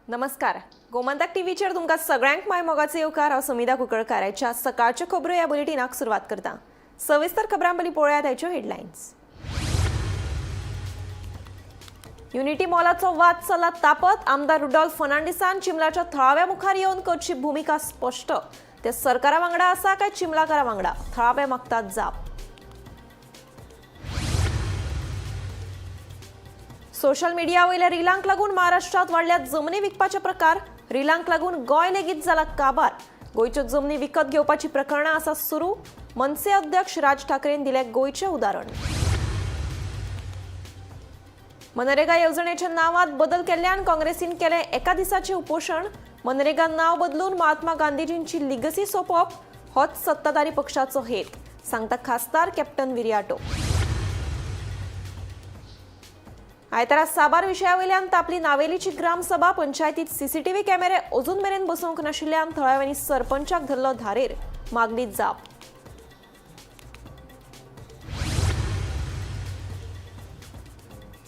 नमस्कार, गोमंतक टीव्हीचेर तुमकां सगळ्यांक माय मोगाचो येवकार. हांव समिधा कुंकळकार. आयच्या सकाळच्यो खबरो ह्या बुलेटिनाक सुरवात करता. सविस्तर खबरां पयलीं पळोवया आयच्यो हेडलायन्स. युनिटी मॉलाचो वाद चला तापत. आमदार रुडॉल्फ फर्नांडिसान चिमलाच्या थळाव्या मुखार येवन करची भुमिका स्पश्ट. ते सरकारा वांगडा आसा काय चिमलाकारा वांगडा? थळावे मागतात जाप. सोशल मिडिया वयल्या रिलांक लागून महाराष्ट्रात वाडल्यात जमनी विकपाचे प्रकार. रिलांक लागून गोंय लेगीत जाला काबार. गोंयच्यो जमनी विकत घेवपाची प्रकरणां आसा सुरू. मनसे अध्यक्ष राज ठाकरेन दिले गोंयचें उदाहरण. मनरेगा येवजणेच्या नांवात बदल केल्ल्यान काँग्रेसीन केलें एका दिसाचें उपोशण. मनरेगा नांव बदलून महात्मा गांधीजींची लिगसी सोंपोवप होच सत्ताधारी पक्षाचो हेत, सांगता खासदार कॅप्टन विरियाटो. आयतारा साबार विशयावयल्यान तापली नावेलीची ग्रामसभा. पंचायतीत सीसीटीव्ही कॅमेरे अजून मेरेन बसोवंक नाशिल्ल्यान थळाव्यांनी सरपंचाक धरलो धारेर, मागली जाप.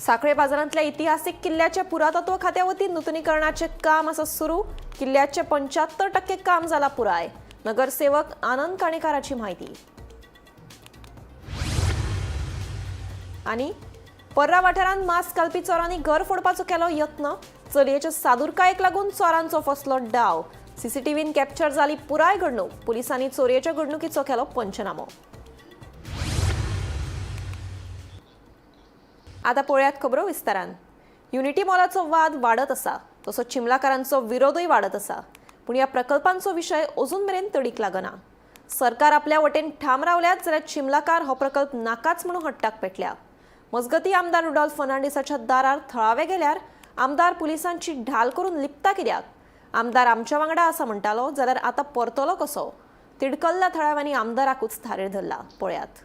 साखळे बाजारांतल्या इतिहासीक किल्ल्याच्या पुरातत्व खात्या वतीन नुतनीकरणाचे काम आसा सुरू. किल्ल्याचे 75% काम जाला पुराय. नगरसेवक आनंद काणेकाराची माहिती. आणि पर्रा वाठारांत मास्क घालपी चोरांनी घर फोडपाचो केलो यत्न. चलयेच्या सादुरकायेक लागून चोरांचो फसलो डाव. सीसीटीव्हीन कॅप्चर जाली पुराय घडणूक. पुलिसांनी चोरयेच्या घडणुकीचो केलो पंचनामो. आता पळयात खबरो विस्तारान. युनिटी मॉलाचो वाद वाडत आसा तसो चिमलाकारांचो विरोधूय वाडत आसा. पूण ह्या प्रकल्पांचो विशय अजून मेरेन तडीक लागना. सरकार आपल्या वटेन ठाम रावल्यात जाल्यार चिमलाकार हो प्रकल्प नाकाच म्हणून हट्टाक पेटल्या. मजगती आमदार रुडॉल्फ फर्नांडीसाच्या दारार थळावे गेल्यार आमदार पुलिसांची ढाल करून लिपता कित्याक? आमदार आमच्या वांगडा आसा म्हणटालो जाल्यार आतां परतलो कसो? तिडकल्ल्या थळाव्यांनी आमदाराकूच धारेर धरला. पळयात.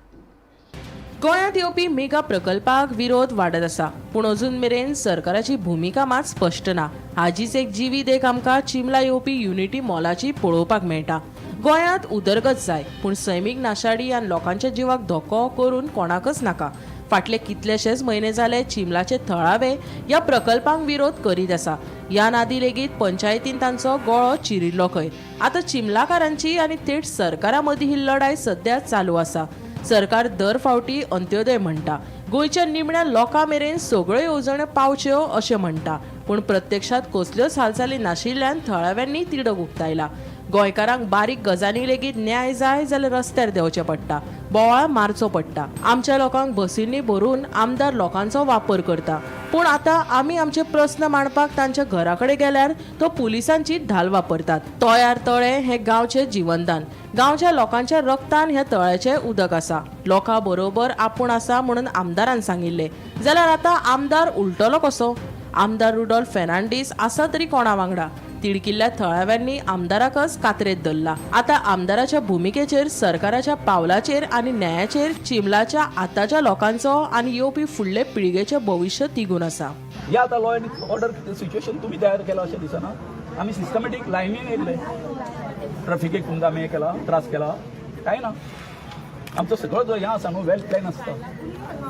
गोंयांत येवपी मेगा प्रकल्पाक विरोध वाडत आसा, पूण अजून मेरेन सरकाराची भुमिका मात स्पश्ट ना. हाजीच एक जिवी देख आमकां चिमला येवपी युनिटी मॉलाची पळोवपाक मेळटा. गोंयांत उदरगत जाय, पूण सैमीक नाशाडी आनी लोकांच्या जिवाक धोको करून कोणाकच नाका. फाटले कितलेशेच म्हयने जाले चिमलाचे थळावे ह्या प्रकल्पांक विरोध करीत आसा. ह्या नादी लेगीत पंचायतीन तांचो गळो चिरिल्लो खंय. आतां चिमलाकारांची आनी थेट सरकारा मदीं ही लढाय सद्या चालू आसा. सरकार दर फावटी अंत्योदय म्हणटा, गोंयच्या निमण्या लोकां मेरेन सगळ्यो येवजण्यो पावच्यो अशें म्हणटा, पूण प्रत्यक्षात कसल्योच हालचाली नाशिल्ल्यान थळाव्यांनी तिडक उक्तायला. गोंयकारांक बारीक गजाली लेगीत न्याय जाय जाल्यार रस्त्यार देंवचें पडटा, बोवाळ मारचो पडटा. आमच्या लोकांक बसींनी भरून आमदार लोकांचो वापर करता, पूण आतां आमी आमचे प्रस्न मांडपाक तांच्या घरा कडेन गेल्यार तो पुलिसांची धाल वापरतात. तोयार तळें हें गांवचें जिवनदान. गांवच्या लोकांच्या रक्तान ह्या तळ्याचें उदक आसा. लोकां बरोबर आपूण आसा म्हणून आमदारान सांगिल्लें जाल्यार आतां आमदार उलटलो कसो? आमदार रुडॉल्फ फेर्नांडीस आसा तरी कोणा वांगडा? तिडकिल्ल्या थळाव्यांनी आमदाराकच कातरेत धरला. आतां आमदाराच्या भुमिकेचेर, सरकाराच्या पावलाचेर आनी न्यायाचेर चिमलाच्या आतांच्या लोकांचो आनी येवपी फुडले पिळगेचें भविश्य तिगून आसा. या आतां लॉ एंड ऑर्डर सिच्युएशन तुमी तयार केला अशें दिसना. आमी सिस्टमॅटीक लायनीन येयल्ले, ट्रॅफिकेक तुमकां आमी हें केला, त्रास केला कांय ना. आमचो सगळो जो हें आसा न्हू वेल प्लॅन आसता.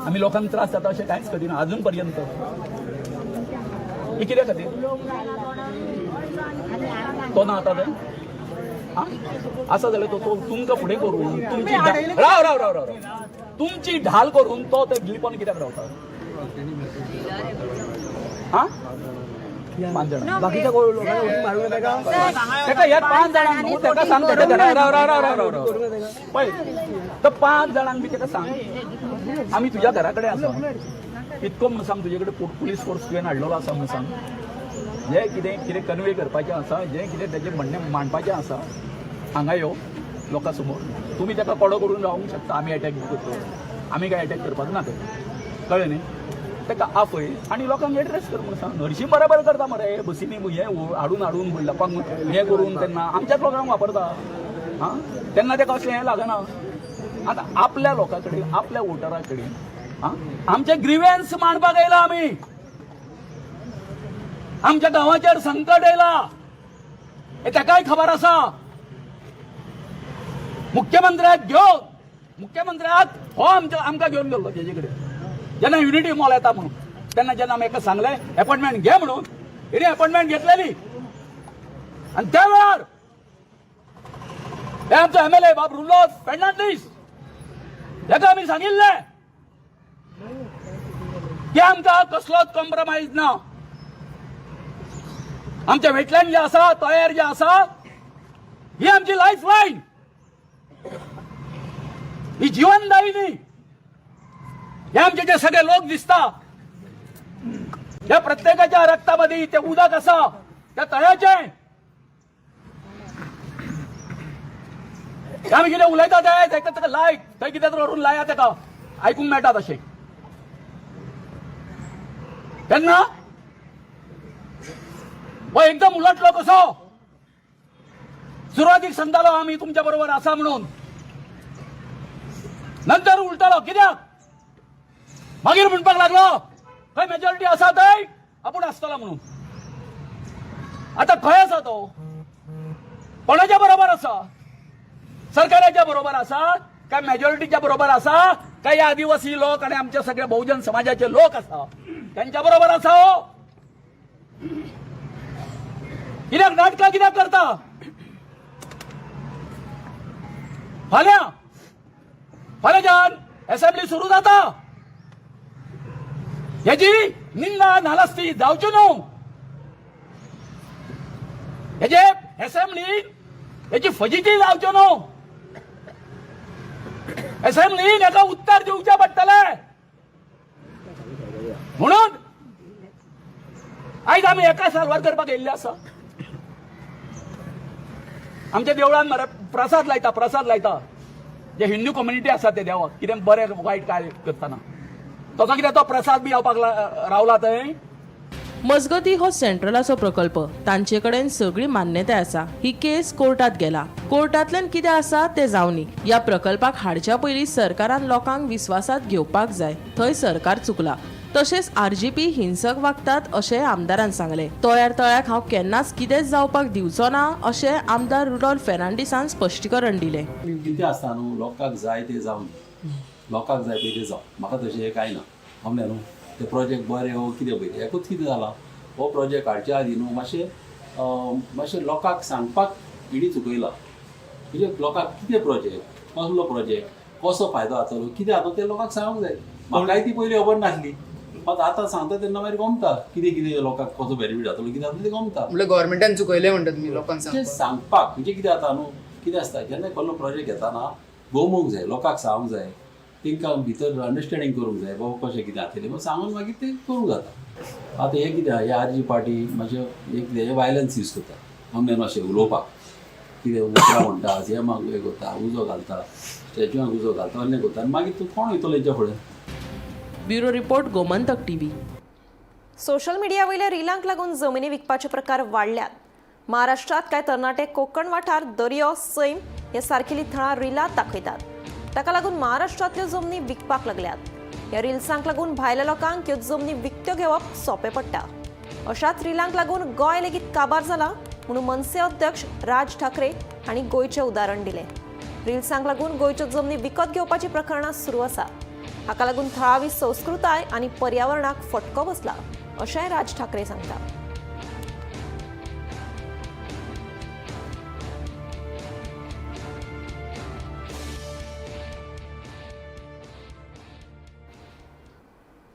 आमी लोकांक त्रास जाता अशें कांयच करिना अजून पर्यंत. हे कित्या खातीर तो ना आतां तें आसा जाल्यार तो तुमकां फुडें करून तुमची राव राव राव राव तुमची ढाल करून तो ते लिपोन कित्याक रावता? हा, 5 जाणां बाकीच्या मारून तेका ह्या 5 जाणांक न्हू तेका सांग, तेका राव राव राव राव राव पळय तो 5 जाणांक बी तेका सांग आमी तुज्या घरा कडेन आसा इतको म्हणून सांग. तुजे कडेन पुलीस फोर्स तुवें हाडलेलो आसा म्हणून सांग. जें कितें कितें कन्वे करपाचें आसा, जें कितें तेजें म्हणणें मांडपाचें आसा, हांगा यो लोकां समोर. तुमी तेका कोडो करून रावंक शकता. आमी एटॅक करतलो, आमी काय एटॅक करपाक ना. तें कळ्ळें न्ही? तेका आपय आनी लोकांक एड्रेस कर म्हणून सांग. हरशीं बराबर करता मरे, बसींनी हें हाडून हाडून लोकांक हें करून तेन्ना आमच्याच लोकांक वापरता. आं, तेन्ना तेका असलें हें लागना. आतां आपल्या लोकां कडेन, आपल्या वोटरा कडेन आं आमचे ग्रिव्हन्स मांडपाक येयला आमी. आमच्या गांवाचेर संकट येयला हे तेकाय खबर आसा. मुख्यमंत्र्याक घेवन, मुख्यमंत्र्याक हो आमच्या आमकां घेवन गेल्लो तेजे कडेन जेन्ना युनिटी मॉल येता म्हणून, तेन्ना जेन्ना आमी एका सांगलें एपॉयंटमेंट घे म्हणून, हिणे अपॉइंटमेंट घेतलेली. आणि त्या वेळार हे आमचो एमएलए बाब रुलोस फेर्नांडीस हेका आमी सांगिल्लें की आमकां कसलोच कॉम्प्रोमायज ना. आमचे वेटलँड जे आसा, तयार जे आसा, ही आमची लायफ लायन, ही जीवनदायिनी. हे आमचे जे सगळे लोक दिसता, या प्रत्येकाच्या रक्तामध्ये ते उदक आसा त्या तळ्याचें. आमी कितें उलयता ते ताका ताका लायक थंय कितें तर व्हरून लाया, ताका आयकूंक मेळटा तशें. तेन्ना हो एकदम उलटलो कसो. सुरवातीक सांगतालो आमी तुमच्या बरोबर आसा म्हणून, नंतर उलटलो कित्याक? मागीर म्हणपाक लागलो खंय मेजॉरिटी आसा थंय आपूण आसतलो म्हणून. आता खंय आसा तो? कोणाच्या बरोबर आसा? सरकाराच्या बरोबर आसा काय मेजॉरिटीच्या बरोबर आसा काय आदिवासी लोक आणि आमचे सगळे बहुजन समाजाचे लोक आसा त्यांच्या बरोबर आसा? हो, कित्याक नाटकां कित्याक करता? फाल्यां फाल्यांच्यान असेंब्ली सुरू जाता, हेजी निंदा नालस्ती जावची न्हू. हेजे असेंब्ली हेची फजिती जावच्यो न्हू. असेंब्लीन हेका उत्तर दिवचें पडटलें. म्हणून आयज आमी एका साल्वार करपाक येयल्ले आसा. आमच्या देवळान मरे प्रसाद लायता, प्रसाद लायता जे हिंदू कम्युनिटी आसा ते देवाक कितें बरें वायट काय करतना तसो कितें तो प्रसाद बी येवपाक रावला थंय. मजगती हो सेंट्रलाचो प्रकल्प, तांचे कडेन सगळी मान्यताय आसा. ही केस कोर्टात गेला, कोर्टांतल्यान कितें आसा तें जावनी. ह्या प्रकल्पाक हाडच्या पयलीं सरकारान लोकांक विस्वासात घेवपाक जाय, थंय सरकार चुकला. तशेंच आरजीपी हिंसक वागतात अशें आमदारान सांगलें. तोयार तळ्याक हांव केन्नाच कितेंच जावपाक दिवचो ना अशें आमदार रुडॉल्फ फेर्नांडीसान स्पश्टीकरण दिलें. कितें आसता न्हू, लोकांक जाय तें जावं दी, लोकांक जाय पळय तें जावं, म्हाका तशें हें कांय ना. समजलें न्हू? ते प्रोजेक्ट बरें हो कितें पळय एकूच कितें जालां, हो प्रोजेक्ट हाडच्या आदीं न्हू मातशें मातशें लोकांक सांगपाक इडी चुकयला. म्हणजे लोकांक कितें प्रोजेक्ट, कसलो प्रोजेक्ट, कसो फायदो जातलो, कितें जातलो तें लोकांक सांगूंक जाय. म्हाकाय ती पयलीं खबर नासली, मात आतां सांगता तेन्ना मागीर गमता कितें कितें लोकांक कसो बेनिफीट जातलो, कितें जातलो तें गमता. म्हणल्यार गव्हर्मेंटान चुकयलें म्हणटा तुमी लोकांक म्हणजे सांगपाक? सांगपाक म्हणजे कितें जाता न्हू, कितें आसता जेन्ना कसलो प्रोजेक्ट घेताना गोमोवंक जाय, लोकांक सांगूंक जाय, तांकां भितर अंडरस्टँडींग करूंक जाय बाबा कशें कितें जातलें, मागीर सांगून मागीर तें करूंक जाता. आतां हें कितें आहा, हे आर जी पार्टी मातशें एक कितें वायलन्स यूज करता आमने मातशें उलोवपाक, कितें उतरां म्हणटा, हें मागीर हें करता, उजो घालता, स्टॅच्यूआक उजो घालता, असलें करता आनी मागीर तूं कोण वयतलो हेच्या फुडें? Bureau report, Gomantak TV. Social media वयल्या रिलांक लागून जमिनी विकपाचे प्रकार वाडल्यात. महाराष्ट्रात कांय तरणाटे कोकण वाठार, दर्यो, सैम हे सारकेली थळां रिलांत दाखयतात. ताका लागून महाराष्ट्रांतल्यो जमनी विकपाक लागल्यात. ह्या रिल्सांक लागून भायल्या लोकांक ह्यो जमनी विकत्यो घेवप सोंपें पडटा. अशाच रिलांक लागून गोंय लेगीत काबार जाला म्हणून मनसे अध्यक्ष राज ठाकरे हांणी गोंयचें उदाहरण दिलें. रिल्सांक लागून गोंयच्यो जमनी विकत घेवपाची प्रकरणां सुरू आसा. हाका लागून थळावी संस्कृताय आनी पर्यावरणाक फटको बसला अशेंय राज ठाकरे सांगता.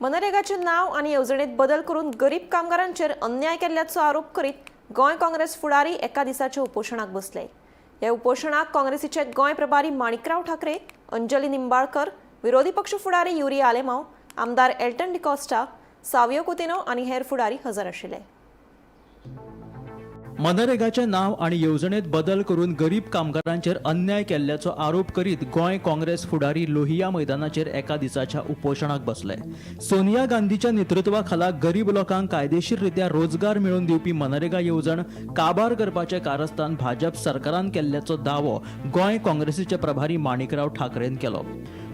मनरेगाचें नांव आनी येवजणेत बदल करून गरीब कामगारांचेर अन्याय केल्ल्याचो आरोप करीत गोंय काँग्रेस फुडारी एका दिसाच्या उपोशणाक बसले. ह्या उपोशणाक काँग्रेसीचे गोंय प्रभारी माणिकराव ठाकरे, अंजली निंबाळकर, विरोधी पक्ष फुडारी युरी आलेमाव, आमदार एल्टन डिकॉस्टा, सावियो कुतिनो आनी हेर फुडारी हजर आशिल्ले. मनरेगाचें नांव आनी येवजणेत बदल करून गरीब कामगारांचेर अन्याय केल्ल्याचो आरोप करीत गोंय काँग्रेस फुडारी लोहिया मैदानाचेर एका दिसाच्या उपोशणाक बसले. सोनिया गांधीच्या नेतृत्वा खाला गरीब लोकांक कायदेशीर रित्या रोजगार मेळोवन दिवपी मनरेगा येवजण काबार करपाचें कारस्थान भाजप सरकारान केल्ल्याचो दावो गोंय काँग्रेसीचे प्रभारी माणिकराव ठाकरेन केलो.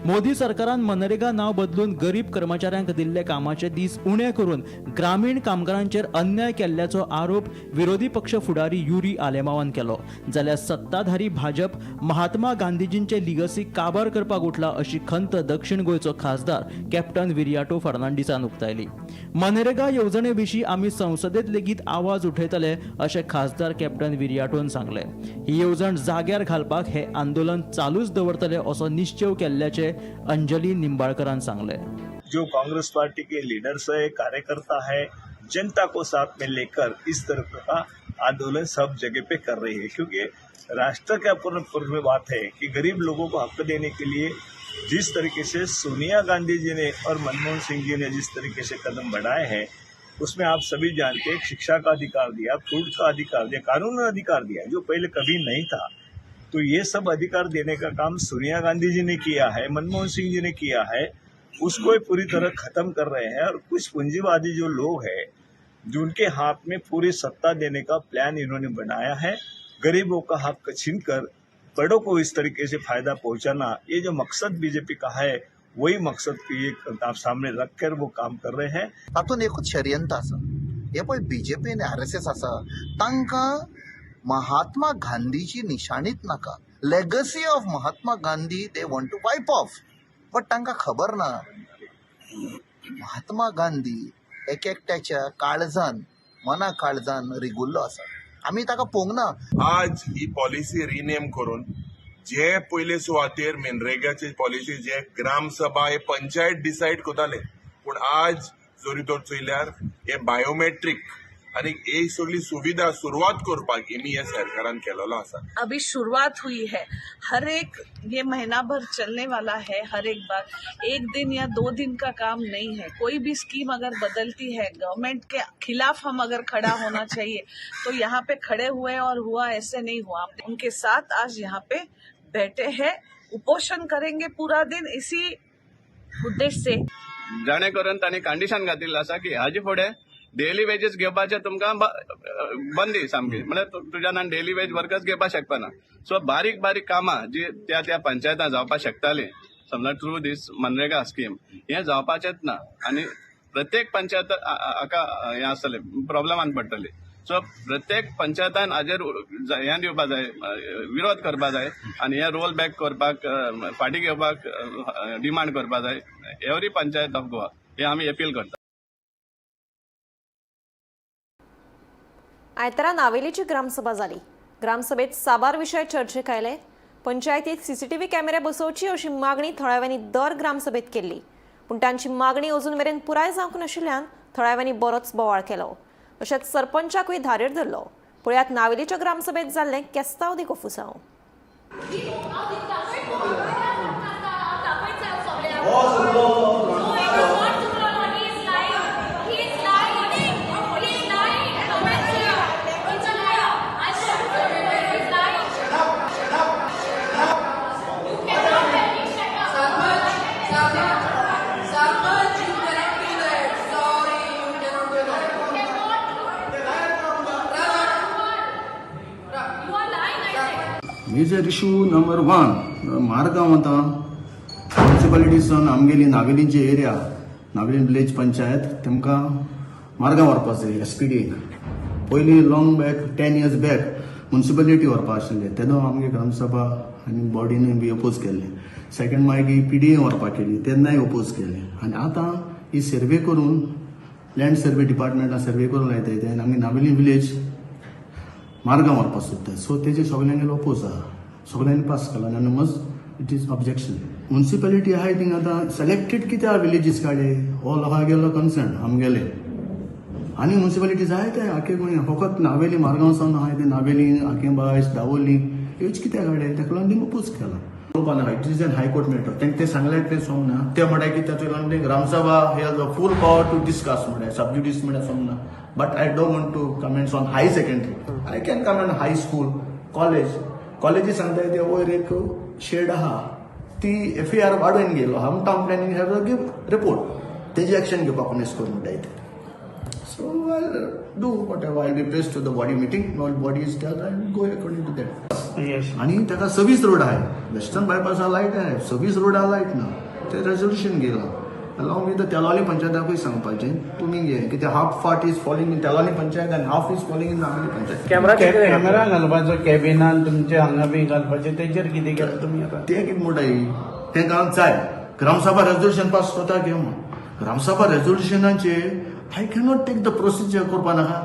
मोदी सरकारान मनरेगा नांव बदलून गरीब कर्मचाऱ्यांक दिल्ले कामाचे दीस उणे करून ग्रामीण कामगारांचेर अन्याय केल्ल्याचो आरोप विरोधी पक्ष फुडारी युरी आलेमावान केलो. जाल्यार सत्ताधारी भाजप महात्मा गांधीजींचे लिगसी काबार करपाक उठला अशी खंत दक्षिण गोंयचो खासदार कॅप्टन विरियाटो फर्नांडीसान उक्तायली. मनरेगा येवजणे विशीं आमी संसदेत लेगीत आवाज उठयतले अशें खासदार कॅप्टन विरियाटोन सांगलें. ही येवजण जाग्यार घालपाक हे आंदोलन चालूच दवरतले असो निश्चेव केल्ल्याचे अंजली निंबाळकरान सांगलें. जो कांग्रेस पार्टी के लीडर्स है, कार्यकर्ता है, जनता को साथ में लेकर इस तरह का आंदोलन सब जगह पे कर रही है, क्योंकि राष्ट्र का पूर्ण पूर्ण बात है कि गरीब लोगों को हक देने के लिए जिस तरीके से सोनिया गांधी जी ने और मनमोहन सिंह जी ने जिस तरीके से कदम बढ़ाए हैं, उसमें आप सभी जानते हैं, शिक्षा का अधिकार दिया, फूड का अधिकार दिया, कानून अधिकार दिया, जो पहले कभी नहीं था। तो ये सब अधिकार देने का काम सोनिया गांधी जी ने किया है, मनमोहन सिंह जी ने किया है, उसको ही पूरी तरह खत्म कर रहे हैं। और कुछ पूंजीवादी जो लोग हैं, जो उनके हाथ में पूरी सत्ता देने का प्लान इन्होंने बनाया है, गरीबों का हक छीनकर बड़ों को इस तरीके से फायदा पहुंचाना, ये जो मकसद बीजेपी का है, वही मकसद को ये आप सामने रखकर वो काम कर रहे हैं। तातूंत एकूच षडयंत्र आसा. हे पळय, बीजेपी आनी आरएसएस आसा, तांकां महात्मा गांधीची निशाणीत नाका. Legacy of Mahatma Gandhi they want to wipe off, but तांकां खबर ना, महात्मा गांधी एक एकट्याच्या काळजान, मना काळजान रिगुल्लो आसा. आमी ताका पळोवंक ना. आज ही पॉलिसी रिनेम करून जे पयले सुवातेर मनरेगाची पॉलिसी जे ग्रामसभा हे पंचायत डिसायड करताले, पूण आज जरी तर चोयल्यार हे बायोमेट्रीक आनी ही सगळी सुविधा सुरवात करपाक एमी ह्या सरकारान केलेलो आसा. अभी शुरुआत हुई है. हर एक ये महीना भर चलने वाला है. हर एक बार एक दिन या 2 दिन का काम नहीं है. कोई भी स्कीम अगर बदलती है, गवर्नमेंट के खिलाफ हम अगर खड़ा होना चाहिए तो यहाँ पे खड़े हुए और हुआ, ऐसे नहीं हुआ. उनके साथ आज यहाँ पे बैठे हैं, उपोषण करेंगे पूरा दिन इसी उद्देश्य से. जाणे करून तांणी कंडिशन घातिल्लें आसा की हाजे फुडें डेली वेजीस घेवपाचें तुमकां बंदी सामकी, म्हळ्यार तुज्यान डेली वेज वर्कर्स घेवपाक शकपाना. सो बारीक बारीक कामां जी त्या त्या पंचायतां जावपाक शकतालीं, समजा थ्रू दीस मनरेगा स्कीम, हें जावपाचेंच ना आनी प्रत्येक पंचायत हाका हें आसतलें, प्रॉब्लमान पडटली. सो प्रत्येक पंचायतान हाजेर हें दिवपा जाय, विरोध करपा जाय आनी हें रोल बॅक करपाक, फाटीं घेवपाक डिमांड करपा जाय एवरी पंचायत ऑफ गोवा. हें आमी अपील करता. आयतारा नावेलीची ग्रामसभा जाली. ग्रामसभेत साबार विशय चर्चेक आयले. पंचायतीत सीसीटीव्ही कॅमेरे बसोवची अशी मागणी थळाव्यांनी दर ग्रामसभेत केल्ली, पूण तांची मागणी अजून मेरेन पुराय जावंक नाशिल्ल्यान थळाव्यांनी बरोच बोवाळ केलो. तशेंच सरपंचाकूय धारेर धरलो. पळयात नावेलीच्या ग्रामसभेत जाल्लें केस्तांव दी कोफुसांव. Sarpanch, you cannot do that. Sorry, you cannot do that. You are lying, I said. Major issue number one, Margao आतां म्युनिसिपालिटीसान आमगेली नावेलीची एरिया, नावेलीन विलेज पंचायत, तेमकां मार्गांव व्हरपा जाय एसपीडी. पयलीं long back, 10 years back, municipality व्हरपा आशिल्ले, तेदो आमगे ग्रामसभा आनी बॉडीनूय बी अपोज केल्ले. सेकंड मागीर पीडीए व्हरपाक केली, तेन्नाय अपोज केले. आनी आतां ही सर्वे करून, लँड सर्वे डिपार्टमेंटान सर्वे करून लायताय ते आनी आमगे नावेली विलेज मार्गां व्हरपाक सोदता. सो तेजे सगल्यांगेलो अपोज आहा. सगल्यांनी पास केला unanimous, it is objection. Municipality आहाय थिंगा आतां सिलेक्टेड कित्याक विलेजीस काडे, हो लोकांगेलो कन्सर्न आमगेले. आनी म्युनिसिपालिटी जाय ते आखे गोंया, फकत नावेली मारगांव सावन आहाय ते नावेली, आकेबायस, दावोली ह्योच कित्याक काडे? ताका लागून तेमी अपोज केला. पळोवपा नाका, it is an high court matter. तांकां तें सांगलें तें सोंपना. ते म्हणटा की तातूंत लागून gram sabha has a full power to discuss म्हणल्यार सबज्युडीस म्हणल्यार सोंपना. But I don't want to comments on high secondary. I can comment high school, college. कॉलेजी सांगता ते वयर एक शेड आहा, ती एफ ए आर वाडोवन गेलो. हम town planning have a give report, तेजी एक्शन घेवपाक कोण करून म्हणटाय ते. So I do whatever, I be press to the body meeting, all body is tell, I go according to that. आनी ताका 26 रोड आहे, वेस्टर्न बायपासा लायट आहे, 26 रोडा लायट ना, ते रेजोल्युशन गेला अलॉंग विथ तेलावली पंचायताकूय सांगपाचें तुमी घे, कित्याक half part is falling in Telaulim panchayat and half is falling in Navelim panchayat. Camera घालपाचो कॅबिनान तुमचे हांगा बी घालपाचें, तेजेर कितें केलां तुमी आतां? तें कितें म्हणटा तें काम जाय ग्रामसभा रेजोल्युशन पास जाता घे म्हूण. Gram sabha रेजोल्युशनाचेर I cannot take the procedure करपा नाका,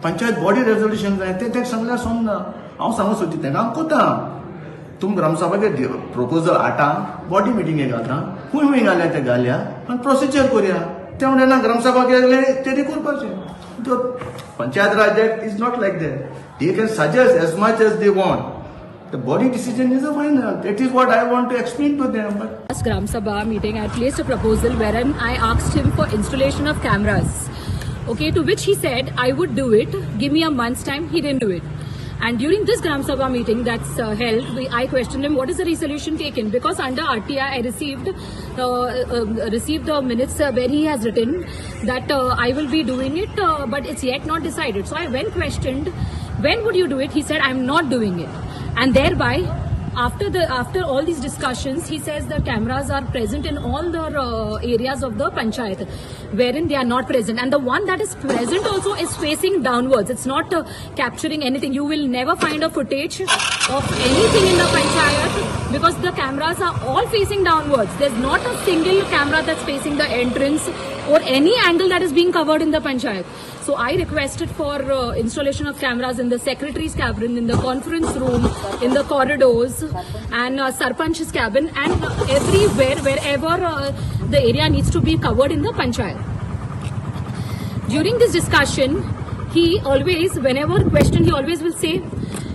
पंचायत बॉडी रेजोल्युशन जाय, तें तें सांगल्यार समजना. हांव सांगूंक सोदता तें हांव कोता, तुम ग्रामसभाचे प्रपोजल हाडटा, बॉडी मिटिंगेक घालता, खूंय खूंय घाल्या ते घालया आनी प्रोसिजर करुया. ते म्हणटा ना ग्रामसभा गेले तेणी करपाचें. Panchayat Raj act is not like that. They can suggest as much as they want. The body decision is a final. That is what I want to explain to them. But last Gram Sabha meeting, I placed a proposal wherein I asked him for installation of cameras. Okay, to which he said, I would do it. Give me a month's time. He didn't do it. And during this Gram Sabha meeting that's held, I questioned him, what is the resolution taken? Because under RTI, I received the minutes where he has written that I will be doing it, but it's yet not decided. So I went questioned, when would you do it? He said, I'm not doing it. And thereby, after all these discussions, he says the cameras are present in all the areas of the panchayat, wherein they are not present. And the one that is present also is facing downwards. It's not capturing anything. You will never find a footage of anything in the panchayat because the cameras are all facing downwards. There's not a single camera that's facing the entrance or any angle that is being covered in the panchayat. So I requested for installation of cameras in the secretary's cabin, in the conference room, in the corridors, and sarpanch's cabin, and everywhere, wherever the area needs to be covered in the panchayat. During this discussion, he always, whenever questioned, he always will say,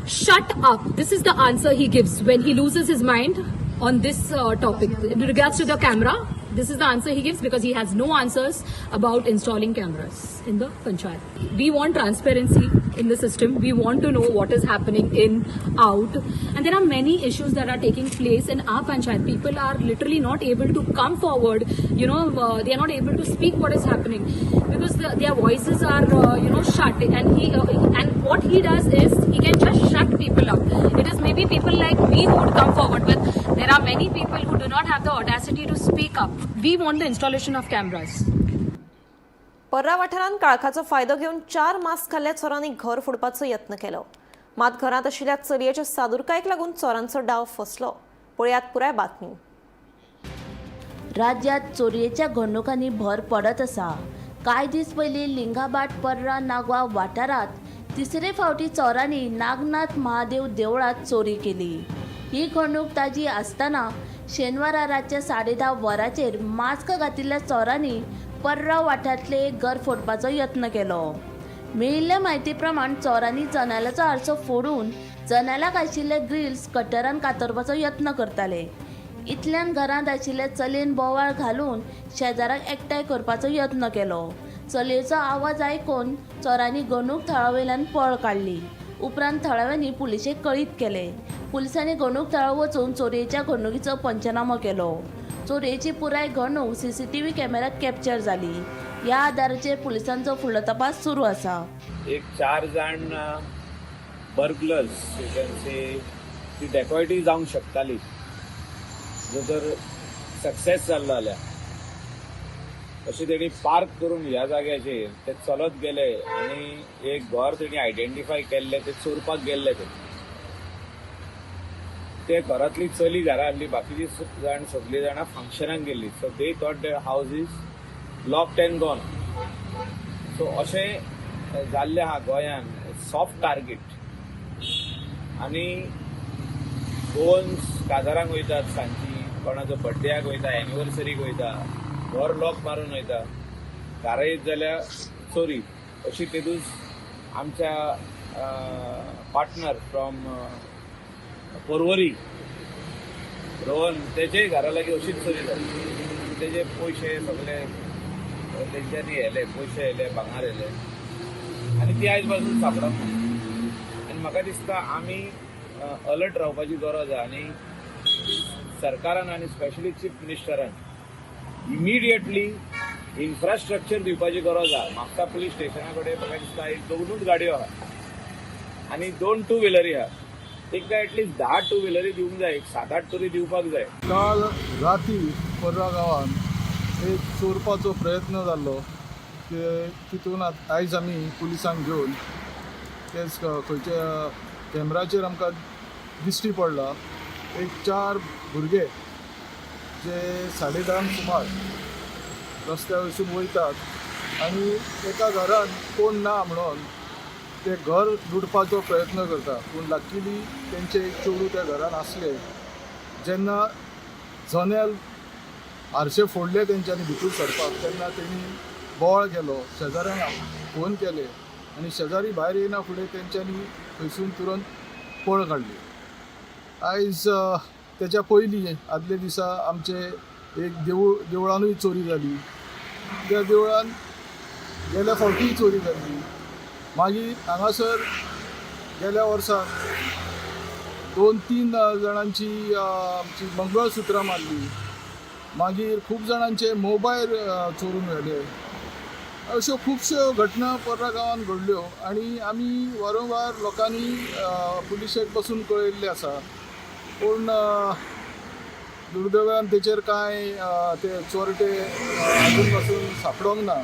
shut up. This is the answer he gives when he loses his mind on this topic. In regards to the camera, this is the answer he gives because he has no answers about installing cameras in the panchayat. We want transparency in the system. We want to know what is happening in, out. And there are many issues that are taking place in our panchayat. People are literally not able to come forward. You know, they are not able to speak what is happening because their voices are, shut. And and what he does is he can just shut people up. It is maybe people like me who would come forward, but there are many people who do not have the audacity to speak up. We want the installation of cameras. पर्रा वाठारांत काळखाचो फायदो घेवन 4 mask खाल्ल्या चोरांनी घर फोडपाचो यत्न केलो. मात घरांत आशिल्ल्या चलयेच्या सादुरकायेक लागून चोरांचो डाव फसलो. पळयात पुराय बातमी. राज्यात चोरयेच्या घडणुकांनी भर पडत आसा. कांय दीस पयलीं लिंगाबाट पर्रा नागवा वाठारांत तिसरे फावटी चोरांनी नागनाथ महादेव देवळांत चोरी केली. ही घडणूक ताजी आसतना शेनवारा रातच्या 10:30 वरांचेर मास्क घातिल्ल्या चोरांनी पर्रा वाठारांतलें एक घर फोडपाचो यत्न केलो. मेळिल्ल्या म्हायती प्रमाण चोरांनी जनेलाचो आरसो फोडून जनेलाक आशिल्ले ग्रिल्स कटरान कातरपाचो यत्न करताले. इतल्यान घरांत आशिल्ले चलयेन बोवाळ घालून शेजाराक एकठांय करपाचो यत्न केलो. चलयेचो आवाज आयकून चोरांनी घडणूक थळा वयल्यान पळ काडली. उपरांत थळाव्यांनी पुलिशेक कळीत केलें. पुलिसांनी घडणूक थळार वचून चोरयेच्या घडणुकीचो पंचनामो केलो. चोरयेची पुराय घडणूक सीसीटीव्ही कॅमेऱ्यात कॅप्चर जाली. ह्या आदाराचेर पुलिसांचो फुडलो तपास सुरू आसा. एक 4 जाण बर्गलर्स, you can से, ती डेकॉयटी जावंक शकताली जर तर सक्सेस जाल्लो जाल्यार. अशें तेणी पार्क करून ह्या जाग्याचेर ते चलत गेले आनी एक घर तेणी आयडेंटिफाय केल्लें, ते चोरपाक गेल्ले. ते घरांतली चली घरा आहली, बाकीची जाण सगळीं जाणां फंक्शनाक गेल्ली. So they thought the house is locked and gone. So अशें जाल्लें आहा गोंयान, सॉफ्ट टार्गेट. आनी गोवन्स काजारांक वयतात सांजची, कोणाचो बड्डेयाक वयता, एनिवर्सरीक वयता, घर लॉक मारून वयता, घरा येत जाल्यार चोरी. अशी तेदूस आमच्या पार्टनर फ्रॉम पर्वरी रोहन तेजेय घरा लागीं अशीच चोरी जाली. तेजे पयशे सगळे तेंच्यांनी व्हेले, पयशे व्हेले, भांगर व्हेले आनी ती आयज पासून सापडना. आनी म्हाका दिसता आमी अलर्ट रावपाची गरज आहा आनी सरकारान आनी स्पेशली चीफ मिनिस्टरान इमिडिएटली इन्फ्रास्ट्रक्चर दिवपाची गरज आहा. म्हापसा पुलीस स्टेशना कडेन म्हाका दिसता एक 2 गाडयो आहा आनी 2 टू व्हिलरी आहा. तांकां एटलिस्ट 10 टू व्हिलरी दिवंक जाय, 7-8 तरी दिवपाक जाय. काल राती पर्रा गांवांत एक चोरपाचो प्रयत्न जाल्लो तितून आयज आमी पुलिसांक घेवन तेच खंयच्या कॅमेराचेर आमकां दिश्टी पडला एक 4 भुरगे जे 10:30 सुमार रस्त्या वयसून वयतात आनी एका घरान कोण ना म्हणून ते घर लुटपाचो प्रयत्न करता, पूण लकीली तेंचे एक चेडूं त्या घरान आसले. जेन्ना जनेल आरशे फोडले तेंच्यांनी भितर सरपाक तेन्ना तेणी बोवाळ केलो, शेजाऱ्यांक फोन केले आनी शेजारी भायर येयना फुडें तेंच्यांनी थंयसून तुरंत पळ काडली. आयज तेच्या पयलीं आदले दिसा आमचे एक देवळानूय चोरी जाली. त्या देवळान गेल्या फावटीय चोरी जाली. मागीर हांगासर गेल्या वर्सा 2-3 जाणांची आमची मंगळसुत्रां मारली. मागीर खूब जाणांचे मोबायल चोरून व्हेले. अश्यो खुबश्यो घटना पर्रा गांवांत घडल्यो आनी आमी वारंवार लोकांनी पुलिशेक पसून कळयल्लें आसा, पूण दुर्दैवान तेचेर कांय ते चोरटे अजून पासून सापडोंक ना.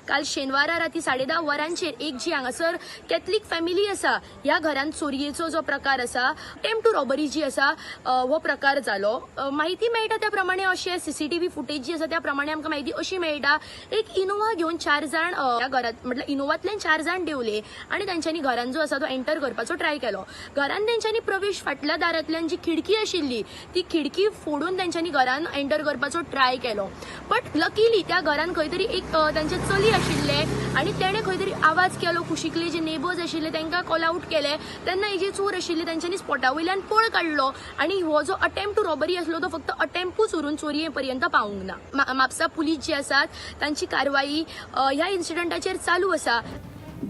काल शेनवारा राती 10:30 वरांचेर एक जी हांगासर कॅथलीक फॅमिली आसा ह्या घरान चोरयेचो जो प्रकार आसा, अटेम्प्ट टू रॉबरी जी आसा हो प्रकार जालो. माहिती मेळटा त्या प्रमाणे अशें सीसीटीव्ही फुटेज जी आसा त्या प्रमाणे आमकां माहिती अशी मेळटा, एक इनोवा घेवन 4 जाण ह्या घरांत, म्हटल्यार इनोवांतल्यान 4 जाण देंवले आनी तांच्यांनी घरान जो आसा तो एंटर करपाचो ट्राय केलो. घरान तेंच्यांनी प्रवेश फाटल्या दारांतल्यान जी खिडकी आशिल्ली ती खिडकी फोडून तेंच्यांनी घरान एंटर करपाचो ट्राय केलो. बट लकीली त्या घरान खंय तरी एक तांचे चली आशिल्ले आनी तेणे खंय तरी आवाज केलो, कुशिकले जे नेबर्स आशिल्ले तांकां कॉल आउट केले. तेन्ना हे जे चोर आशिल्ले तांच्यांनी स्पॉटा वयल्यान पळ काडलो आनी हो जो अटेम्प्ट टू रॉबरी आसलो तो फक्त अटेम्प्टूच उरून चोरये पर्यंत पावूंक ना. म्हापसा पुलीस जे आसात तांची कारवाई ह्या इन्सिडंटाचेर चालू आसा.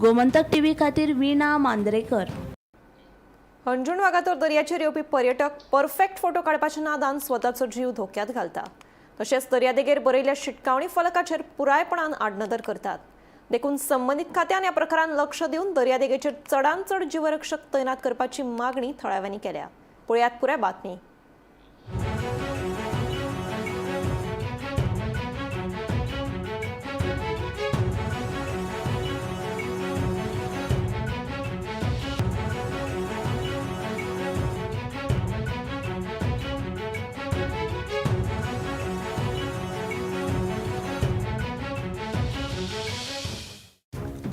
गोमंतक टीव्ही खातीर वीणा मांद्रेकर. अंजुण वागातोर दर्याचेर येवपी पर्यटक परफेक्ट फोटो काडपाच्या नादान स्वताचो जीव धोक्यात घालता. तशेंच दर्यादेगेर बरयल्ल्या शिटकावणी फलकाचेर पुरायपणान आडनदर करतात. देखून संबंदीत खात्यान ह्या प्रकारान लक्ष दिवन दर्यादेगेचेर चडांत चड जीवरक्षक तैनात करपाची मागणी थळाव्यांनी केल्या. पळयात पुराय बातमी.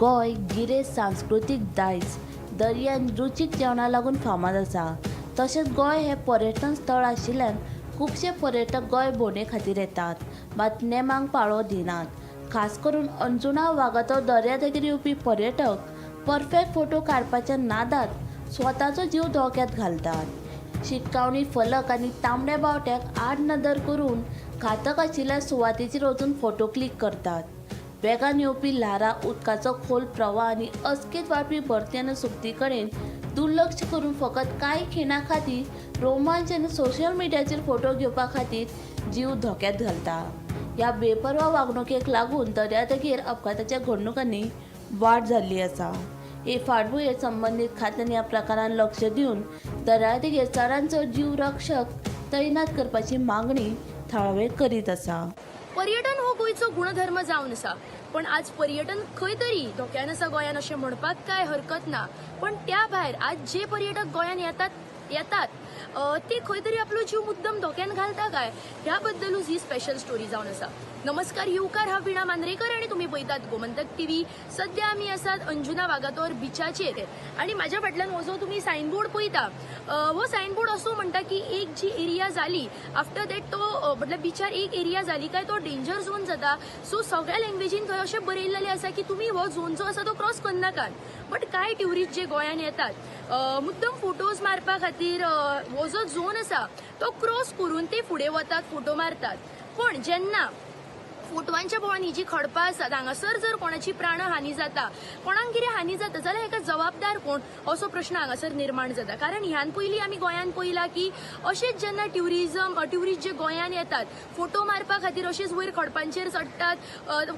गोंय गिरेस्त सांस्कृतीक दायज दर्या आनी रुचीक जेवणाक लागून फामाद आसा. तशेंच गोंय हें पर्यटन स्थळ आशिल्ल्यान खुबशे पर्यटक गोंय भोंवडे खातीर येतात, मात नेमांक पाळो दिनात. खास करून अंजुणा वागातोर दर्यादेगेर येवपी पर्यटक परफेक्ट फोटो काडपाच्या नादात स्वताचो जीव धोक्यांत घालतात. शिटकावणी फलक आनी तांबड्या बावट्याक आडनदर करून घातक आशिल्ल्या सुवातेचेर वचून फोटो क्लिक करतात. वेगान येवपी ल्हारां, उदकाचो खोल प्रवाह आनी अचकीत वाडपी भरती आनी सुकती कडेन दुर्लक्ष करून फकत कांय खिणां खातीर रोमांच आनी सोशल मिडियाचेर फोटो घेवपा खातीर जीव धोक्यांत घालता. ह्या बेपर्वा वागणुकेक लागून दर्यादेगेर अपघाताच्या घडणुकांनी वाड जाल्ली आसा. हे फाटभुंयेर संबंदीत खात्यान ह्या प्रकारान लक्ष दिवन दर्यादेगेर चडांत चड जीव रक्षक तैनात करपाची मागणी थळावे करीत आसा. पर्यटन हो गोंयचो गुणधर्म जावन आसा, पण आज पर्यटन खंय तरी धोक्यान आसा गोंयान अशें म्हणपाक कांय हरकत ना. पण त्या भायर आज जे पर्यटक गोंयान येतात ते खंय तरी आपलो जीव मुद्दम धोक्यान घालता काय ह्या बद्दलूच ही स्पेशल स्टोरी जावन आसा. नमस्कार, येवकार, हांव वीणा मांद्रेकर आनी तुमी पळयतात गोमंतक टीव्ही. सद्या आमी आसात अंजुना वागातोर बिचाचेर आनी म्हाज्या फाटल्यान हो जो तुमी सायनबोर्ड पळयता हो सायनबोर्ड असो म्हणटा की एक जी एरिया जाली आफ्टर that तो म्हटल्यार बिचार एक एरिया जाली काय तो डेंजर झोन जाता. सो सगळ्या लँग्वेजीन थंय अशें बरयल्लें आसा की तुमी हो झोन जो आसा तो क्रॉस करनाकात. बट कांय ट्युरिस्ट जे गोंयान येतात मुद्दम फोटोज मारपा खातीर हो जो झोन आसा तो क्रॉस करून ते फुडें वतात, फोटो मारतात. पूण जेन्ना फोटवांच्या बोळान ही जी खडपां आसात हांगासर जर कोणाची प्राणहानी जाता, कोणाक कितें हानी जाता जाल्यार हेका जबाबदार कोण असो प्रश्न हांगासर निर्माण जाता. कारण ह्यान पयलीं आमी गोंयांत पळयलां की अशेंच जेन्ना ट्युरिस्ट जे गोंयांत येतात फोटो मारपा खातीर अशेंच वयर खडपांचेर चडटात,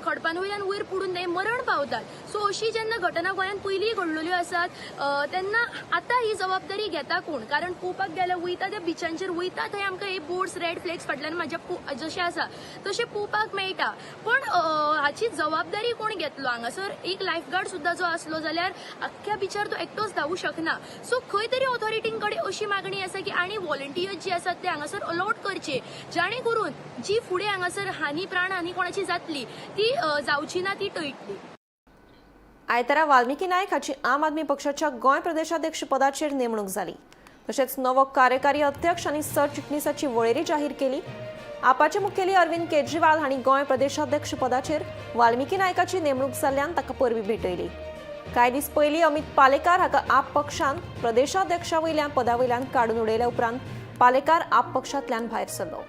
खडपां वयल्यान वयर पडून ते मरण पावतात. सो अशी जेन्ना घटना गोंयांत पयलीं घडलेल्यो आसात तेन्ना आतां ही जबाबदारी घेता कोण? कारण पळोवपाक गेल्यार वयता त्या बिचांचेर वयता थंय आमकां हे बोर्ड्स रेड फ्लॅग्स फाटल्यान म्हाज्या जशें आसा तशें पळोवपाक मेळटा. पण हाची जबाबदारी कोण घेतलो? हांगासर एक लायफगार्ड सुद्दां जो आसलो जाल्यार आख्ख्या बिचार तो एकटोच धांवू शकना. सो खंय तरी ऑथॉरिटीं कडेन अशी मागणी आसा की आनी व्हॉलंटियर्स जे आसात ते हांगासर अलॉट करचे, जाणे करून जी फुडें हांगासर हानी प्राणहानी कोणाची जातली ती जावची ना, ती टळटली. आयतारा वाल्मिकी नायक हाची आम आदमी पक्षाच्या गोंय प्रदेशाध्यक्ष पदाचेर नेमणूक जाली. तशेंच नवो कार्यकारी अध्यक्ष आनी सरचिटणीसाची वळेरी जाहीर केली. आपाचे मुखेली अरविंद केजरीवाल हांणी गोंय प्रदेशाध्यक्ष पदाचेर वाल्मिकी नायकाची नेमणूक जाल्ल्यान ताका परबी भेटयली. कांय दीस पयलीं अमित पालेकार हाका आप पक्षान प्रदेशाध्यक्षा वयल्या पदा वयल्यान काडून उडयल्या उपरांत पालेकार आप पक्षांतल्यान भायर सरलो.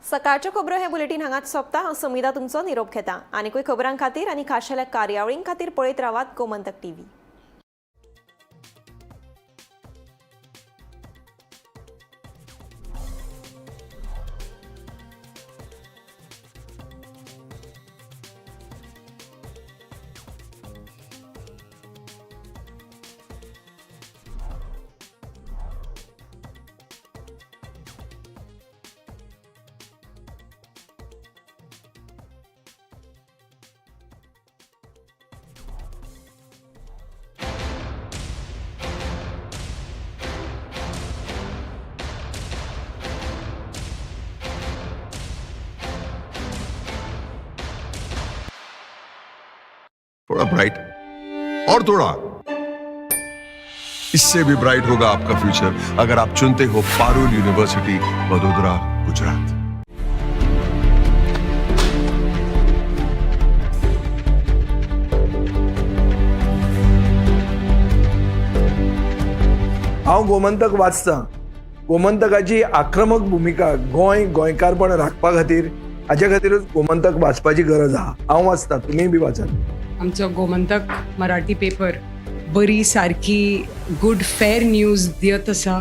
सकाळच्यो खबरो हे बुलेटीन हांगाच सोंपता. हांव समिधा तुमचो निरोप घेता. आनीकूय खबरां खातीर आनी खाशेल्या कार्यावळीं खातीर पळयत रावात गोमंतक टीव्ही. थोड़ा ब्राइट और थोड़ा इससे भी ब्राइट होगा आपका फ्यूचर अगर आप चुनते हो पारुल यूनिवर्सिटी, वडोदरा, गुजरात. हांव गोमंतक वाचतां. गोमंतकाची आक्रमक भुमिका गोंय गोंयकारपण राखपा खातीर, हाच्या खातीरूच गोमंतक वाचपाची गरज आहा. हांव वाचतां, तुमीय बी वाचात. आमचो गोमंतक मराठी पेपर बरी सारकी गुड फेर न्यूज दियत आसा,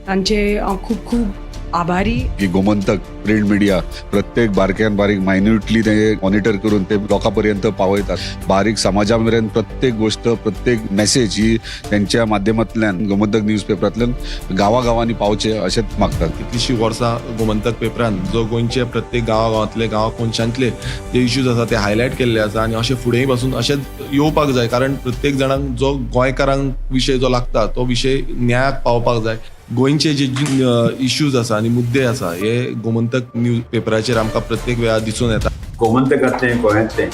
तांचे हांव खूब खूब आभारी. की गोमंतक प्रिंट मिडिया प्रत्येक बारक्यान बारीक मायन्युटली ते मॉनिटर करून ते लोकां पर्यंत पावयतात. बारीक समाजा मेरेन प्रत्येक गोष्ट, प्रत्येक मेसेज ही त्यांच्या माध्यमांतल्यान गोमंतक न्यूज पेपरांतल्यान गांवागांवांनी पावचे अशेंच मागतात. कितलीशीं वर्सां गोमंतक पेपरान जो गोंयचे प्रत्येक गांवागांवांतले, गांवा कोनशांतले जे इश्यूज आसा ते हायलायट केल्ले आसा आनी अशें फुडेंय पासून अशेंच येवपाक जाय, कारण प्रत्येक जाणांक जो गोंयकारांक विशय जो लागता तो विशय न्यायाक पावपाक जाय. गोंयचे जे इश्यूज आसा आनी मुद्दे आसा हे गोमंतक न्यूज पेपराचेर आमकां प्रत्येक वेळार दिसून येता. गोमंतकांतलें गोंयांतलें